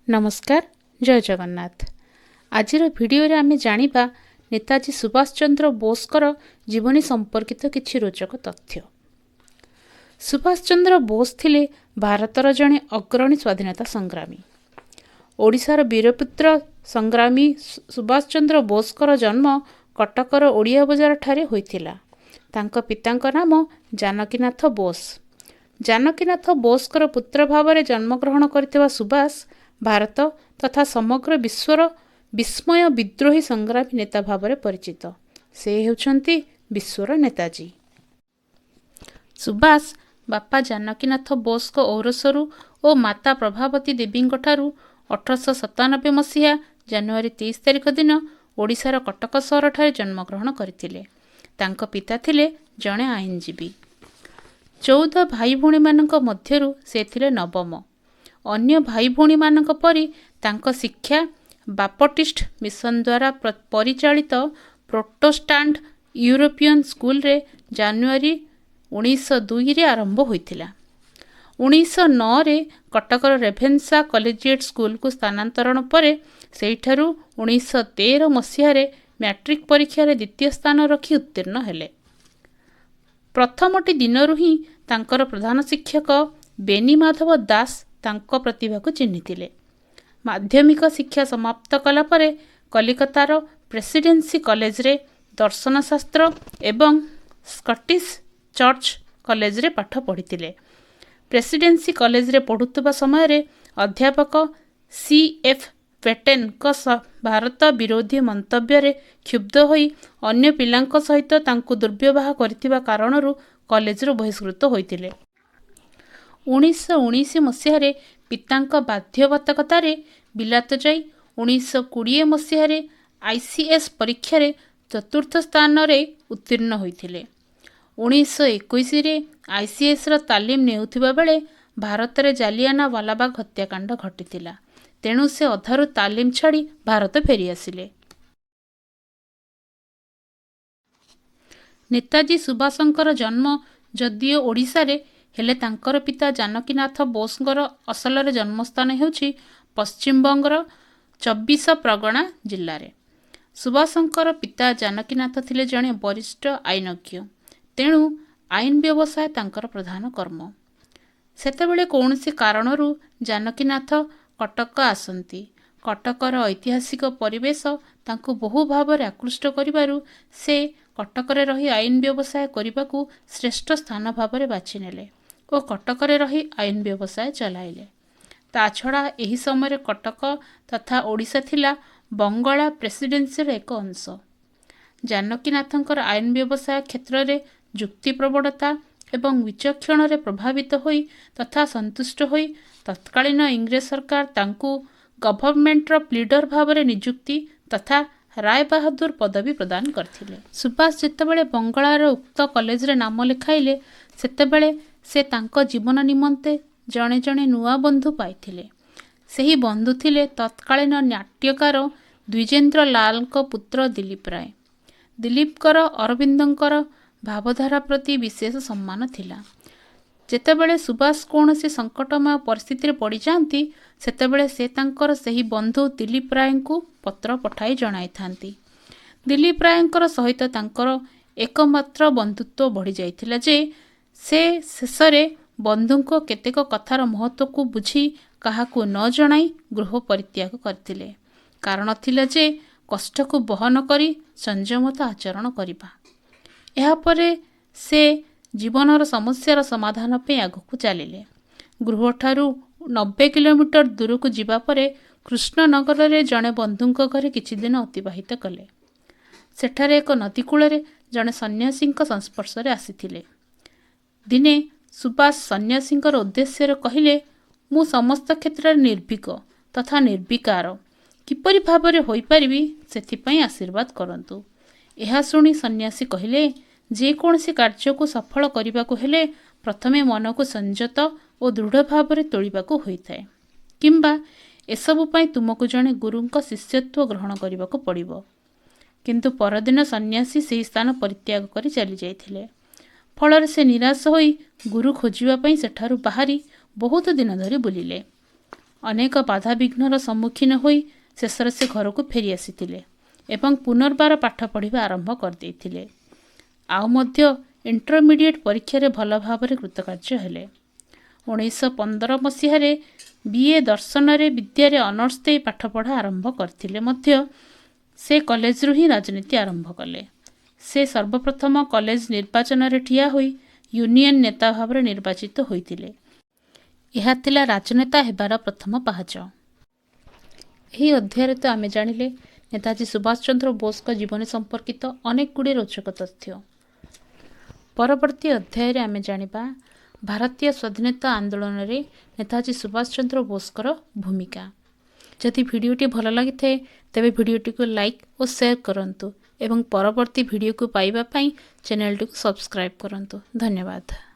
ନମସ୍କାର, ଜୟ ଜଗନ୍ନାଥ। ଆଜିର ଭିଡ଼ିଓରେ ଆମେ ଜାଣିବା ନେତାଜୀ ସୁଭାଷ ଚନ୍ଦ୍ର ବୋଷଙ୍କର ଜୀବନୀ ସମ୍ପର୍କିତ କିଛି ରୋଚକ ତଥ୍ୟ। ସୁଭାଷ ଚନ୍ଦ୍ର ବୋଷ ଥିଲେ ଭାରତର ଜଣେ ଅଗ୍ରଣୀ ସ୍ୱାଧୀନତା ସଂଗ୍ରାମୀ। ଓଡ଼ିଶାର ବୀରପୁତ୍ର ସଂଗ୍ରାମୀ ସୁଭାଷ ଚନ୍ଦ୍ର ବୋଷଙ୍କର ଜନ୍ମ କଟକର ଓଡ଼ିଆ ବଜାରଠାରେ ହୋଇଥିଲା। ତାଙ୍କ ପିତାଙ୍କ ନାମ ଜାନକୀନାଥ ବୋଷ। ଜାନକୀନାଥ ବୋଷଙ୍କର ପୁତ୍ର ଭାବରେ ଜନ୍ମଗ୍ରହଣ କରିଥିବା ସୁଭାଷ ଭାରତ ତଥା ସମଗ୍ର ବିଶ୍ୱର ବିସ୍ମୟ ବିଦ୍ରୋହୀ ସଂଗ୍ରାମୀ ନେତା ଭାବରେ ପରିଚିତ। ସେ ହେଉଛନ୍ତି ବିଶ୍ୱର ନେତାଜୀ। ସୁଭାଷ ବାପା ଜାନକୀନାଥ ବୋଷଙ୍କ ଔରସରୁ ଓ ମାତା ପ୍ରଭାବତୀ ଦେବୀଙ୍କଠାରୁ 1897 ମସିହା ଜାନୁଆରୀ 23 ତାରିଖ ଦିନ ଓଡ଼ିଶାର କଟକ ସହରଠାରେ ଜନ୍ମଗ୍ରହଣ କରିଥିଲେ। ତାଙ୍କ ପିତା ଥିଲେ ଜଣେ ଆଇନଜୀବୀ। 14 ଭାଇ ଭଉଣୀମାନଙ୍କ ମଧ୍ୟରୁ ସେ ଥିଲେ ନବମ। ଅନ୍ୟ ଭାଇ ଭଉଣୀମାନଙ୍କ ପରି ତାଙ୍କ ଶିକ୍ଷା ବାପଟିଷ୍ଟ ମିଶନ ଦ୍ୱାରା ପରିଚାଳିତ ପ୍ରୋଟୋଷ୍ଟାଣ୍ଟ ୟୁରୋପିଆନ୍ ସ୍କୁଲରେ ଜାନୁଆରୀ 1902ରେ ଆରମ୍ଭ ହୋଇଥିଲା। 1909ରେ କଟକର ରେଭେନ୍ସା କଲେଜିଏଟ୍ ସ୍କୁଲକୁ ସ୍ଥାନାନ୍ତରଣ ପରେ ସେଇଠାରୁ 1913 ମସିହାରେ ମ୍ୟାଟ୍ରିକ୍ ପରୀକ୍ଷାରେ ଦ୍ୱିତୀୟ ସ୍ଥାନ ରଖି ଉତ୍ତୀର୍ଣ୍ଣ ହେଲେ। ପ୍ରଥମଟି ଦିନରୁ ହିଁ ତାଙ୍କର ପ୍ରଧାନ ଶିକ୍ଷକ ବେନିମାଧବ ଦାସ ତାଙ୍କ ପ୍ରତିଭାକୁ ଚିହ୍ନିଥିଲେ। ମାଧ୍ୟମିକ ଶିକ୍ଷା ସମାପ୍ତ କଲା ପରେ କଲିକତାର ପ୍ରେସିଡେନ୍ସି କଲେଜରେ ଦର୍ଶନଶାସ୍ତ୍ର ଏବଂ ସ୍କଟିଶ ଚର୍ଚ୍ଚ କଲେଜରେ ପାଠ ପଢ଼ିଥିଲେ। ପ୍ରେସିଡେନ୍ସି କଲେଜରେ ପଢ଼ୁଥିବା ସମୟରେ ଅଧ୍ୟାପକ ସି ଏଫ୍ ପେଟେନ୍ଙ୍କ ଭାରତ ବିରୋଧୀ ମନ୍ତବ୍ୟରେ କ୍ଷୁବ୍ଧ ହୋଇ ଅନ୍ୟ ପିଲାଙ୍କ ସହିତ ତାଙ୍କୁ ଦୁର୍ବ୍ୟବହାର କରିଥିବା କାରଣରୁ କଲେଜରୁ ବହିଷ୍କୃତ ହୋଇଥିଲେ। 1919 ମସିହାରେ ପିତାଙ୍କ ବାଧ୍ୟବାଧକତାରେ ବିଲାତ ଯାଇ 1920 ମସିହାରେ I C S ପରୀକ୍ଷାରେ ଚତୁର୍ଥ ସ୍ଥାନରେ ଉତ୍ତୀର୍ଣ୍ଣ ହୋଇଥିଲେ। 1921ରେ I C ଏସ୍ର ତାଲିମ ନେଉଥିବା ବେଳେ ଭାରତରେ ଜାଲିଆନାୱାଲାବାଗ ହତ୍ୟାକାଣ୍ଡ ଘଟିଥିଲା। ତେଣୁ ସେ ଅଧାରୁ ତାଲିମ ଛାଡ଼ି ଭାରତ ଫେରିଆସିଲେ। ନେତାଜୀ ସୁଭାଷଙ୍କର ଜନ୍ମ ଯଦିଓ ଓଡ଼ିଶାରେ, ହେଲେ ତାଙ୍କର ପିତା ଜାନକୀନାଥ ବୋଷଙ୍କର ଅସଲରେ ଜନ୍ମସ୍ଥାନ ହେଉଛି ପଶ୍ଚିମବଙ୍ଗର 24 ପ୍ରଗଣା ଜିଲ୍ଲାରେ। ସୁଭାଷଙ୍କର ପିତା ଜାନକୀନାଥ ଥିଲେ ଜଣେ ବରିଷ୍ଠ ଆଇନଜ୍ଞ। ତେଣୁ ଆଇନ ବ୍ୟବସାୟ ତାଙ୍କର ପ୍ରଧାନ କର୍ମ। ସେତେବେଳେ କୌଣସି କାରଣରୁ ଜାନକୀନାଥ କଟକ ଆସନ୍ତି। କଟକର ଐତିହାସିକ ପରିବେଶ ତାଙ୍କୁ ବହୁ ଭାବରେ ଆକୃଷ୍ଟ କରିବାରୁ ସେ କଟକରେ ରହି ଆଇନ ବ୍ୟବସାୟ କରିବାକୁ ଶ୍ରେଷ୍ଠ ସ୍ଥାନ ଭାବରେ ବାଛିନେଲେ ଓ କଟକରେ ରହି ଆଇନ ବ୍ୟବସାୟ ଚଲାଇଲେ। ତା ଛଡ଼ା ଏହି ସମୟରେ କଟକ ତଥା ଓଡ଼ିଶା ଥିଲା ବଙ୍ଗଳା ପ୍ରେସିଡେନ୍ସିର ଏକ ଅଂଶ। ଜାନକୀନାଥଙ୍କର ଆଇନ ବ୍ୟବସାୟ କ୍ଷେତ୍ରରେ ଯୁକ୍ତିପ୍ରବଣତା ଏବଂ ବିଚକ୍ଷଣରେ ପ୍ରଭାବିତ ହୋଇ ତଥା ସନ୍ତୁଷ୍ଟ ହୋଇ ତତ୍କାଳୀନ ଇଂରେଜ ସରକାର ତାଙ୍କୁ ଗଭର୍ଣ୍ଣମେଣ୍ଟର ପ୍ଲିଡର ଭାବରେ ନିଯୁକ୍ତି ତଥା ରାୟବାହାଦୁର ପଦବୀ ପ୍ରଦାନ କରିଥିଲେ। ସୁଭାଷ ଯେତେବେଳେ ବଙ୍ଗଳାର ଉକ୍ତ କଲେଜରେ ନାମ ଲେଖାଇଲେ, ସେତେବେଳେ ସେ ତାଙ୍କ ଜୀବନ ନିମନ୍ତେ ଜଣେ ଜଣେ ନୂଆ ବନ୍ଧୁ ପାଇଥିଲେ। ସେହି ବନ୍ଧୁ ଥିଲେ ତତ୍କାଳୀନ ନାଟ୍ୟକାର ଦ୍ୱିଜେନ୍ଦ୍ର ଲାଲଙ୍କ ପୁତ୍ର ଦିଲୀପ ରାୟ। ଦିଲୀପଙ୍କର ଅରବିନ୍ଦଙ୍କର ଭାବଧାରା ପ୍ରତି ବିଶେଷ ସମ୍ମାନ ଥିଲା। ଯେତେବେଳେ ସୁଭାଷ କୌଣସି ସଙ୍କଟମୟ ପରିସ୍ଥିତିରେ ପଡ଼ିଯାଆନ୍ତି, ସେତେବେଳେ ସେ ତାଙ୍କର ସେହି ବନ୍ଧୁ ଦିଲୀପ ରାୟଙ୍କୁ ପତ୍ର ପଠାଇ ଜଣାଇଥାନ୍ତି। ଦିଲୀପ ରାୟଙ୍କର ସହିତ ତାଙ୍କର ଏକମାତ୍ର ବନ୍ଧୁତ୍ୱ ବଢ଼ିଯାଇଥିଲା ଯେ ସେ ଶେଷରେ ବନ୍ଧୁଙ୍କ କେତେକ କଥାର ମହତ୍ତ୍ୱକୁ ବୁଝି କାହାକୁ ନ ଜଣାଇ ଗୃହ ପରିତ୍ୟାଗ କରିଥିଲେ। କାରଣ ଥିଲା ଯେ କଷ୍ଟକୁ ବହନ କରି ସଂଯମତା ଆଚରଣ କରିବା। ଏହାପରେ ସେ ଜୀବନର ସମସ୍ୟାର ସମାଧାନ ପାଇଁ ଆଗକୁ ଚାଲିଲେ। ଗୃହଠାରୁ 90 କିଲୋମିଟର ଦୂରକୁ ଯିବା ପରେ କୃଷ୍ଣନଗରରେ ଜଣେ ବନ୍ଧୁଙ୍କ ଘରେ କିଛିଦିନ ଅତିବାହିତ କଲେ। ସେଠାରେ ଏକ ନଦୀ କୂଳରେ ଜଣେ ସନ୍ନ୍ୟାସୀଙ୍କ ସଂସ୍ପର୍ଶରେ ଆସିଥିଲେ। ଦିନେ ସୁଭାଷ ସନ୍ନ୍ୟାସୀଙ୍କର ଉଦ୍ଦେଶ୍ୟରେ କହିଲେ, ମୁଁ ସମସ୍ତ କ୍ଷେତ୍ରରେ ନିର୍ଭୀକ ତଥା ନିର୍ବିକାର କିପରି ଭାବରେ ହୋଇପାରିବି, ସେଥିପାଇଁ ଆଶୀର୍ବାଦ କରନ୍ତୁ। ଏହା ଶୁଣି ସନ୍ନ୍ୟାସୀ କହିଲେ, ଯେକୌଣସି କାର୍ଯ୍ୟକୁ ସଫଳ କରିବାକୁ ହେଲେ ପ୍ରଥମେ ମନକୁ ସଂଯତ ଓ ଦୃଢ଼ ଭାବରେ ତୋଳିବାକୁ ହୋଇଥାଏ, କିମ୍ବା ଏସବୁ ପାଇଁ ତୁମକୁ ଜଣେ ଗୁରୁଙ୍କ ଶିଷ୍ୟତ୍ୱ ଗ୍ରହଣ କରିବାକୁ ପଡ଼ିବ। କିନ୍ତୁ ପରଦିନ ସନ୍ନ୍ୟାସୀ ସେହି ସ୍ଥାନ ପରିତ୍ୟାଗ କରି ଚାଲିଯାଇଥିଲେ। ଫଳରେ ସେ ନିରାଶ ହୋଇ ଗୁରୁ ଖୋଜିବା ପାଇଁ ସେଠାରୁ ବାହାରି ବହୁତ ଦିନ ଧରି ବୁଲିଲେ। ଅନେକ ବାଧାବିଘ୍ନର ସମ୍ମୁଖୀନ ହୋଇ ଶେଷରେ ସେ ଘରକୁ ଫେରି ଆସିଥିଲେ ଏବଂ ପୁନର୍ବାର ପାଠ ପଢ଼ିବା ଆରମ୍ଭ କରିଦେଇଥିଲେ। ଆଉ ମଧ୍ୟ ଇଣ୍ଟରମିଡ଼ିଏଟ୍ ପରୀକ୍ଷାରେ ଭଲ ଭାବରେ କୃତକାର୍ଯ୍ୟ ହେଲେ। 1915 ମସିହାରେ ବି.ଏ. ଦର୍ଶନରେ ବିଦ୍ୟାରେ ଅନର୍ସ ଦେଇ ପାଠପଢ଼ା ଆରମ୍ଭ କରିଥିଲେ ମଧ୍ୟ ସେ କଲେଜରୁ ହିଁ ରାଜନୀତି ଆରମ୍ଭ କଲେ। ସେ ସର୍ବପ୍ରଥମ କଲେଜ ନିର୍ବାଚନରେ ଠିଆ ହୋଇ ୟୁନିୟନ ନେତା ଭାବରେ ନିର୍ବାଚିତ ହୋଇଥିଲେ। ଏହା ଥିଲା ରାଜନେତା ହେବାର ପ୍ରଥମ ପାହାଚ। ଏହି ଅଧ୍ୟାୟରେ ତ ଆମେ ଜାଣିଲେ ନେତାଜୀ ସୁଭାଷ ଚନ୍ଦ୍ର ବୋଷଙ୍କ ଜୀବନୀ ସମ୍ପର୍କିତ ଅନେକ ଗୁଡ଼ିଏ ରୋଚକ ତଥ୍ୟ। ପରବର୍ତ୍ତୀ ଅଧ୍ୟାୟରେ ଆମେ ଜାଣିବା ଭାରତୀୟ ସ୍ୱାଧୀନତା ଆନ୍ଦୋଳନରେ ନେତାଜୀ ସୁଭାଷ ଚନ୍ଦ୍ର ବୋଷଙ୍କର ଭୂମିକା। ଯଦି ଭିଡ଼ିଓଟି ଭଲ ଲାଗିଥାଏ, ତେବେ ଭିଡ଼ିଓଟିକୁ ଲାଇକ୍ ଓ ସେୟାର କରନ୍ତୁ ଏବଂ ପରବର୍ତ୍ତୀ ଭିଡ଼ିଓକୁ ପାଇବା ପାଇଁ ଚ୍ୟାନେଲଟିକୁ ସବସ୍କ୍ରାଇବ୍ କରନ୍ତୁ। ଧନ୍ୟବାଦ।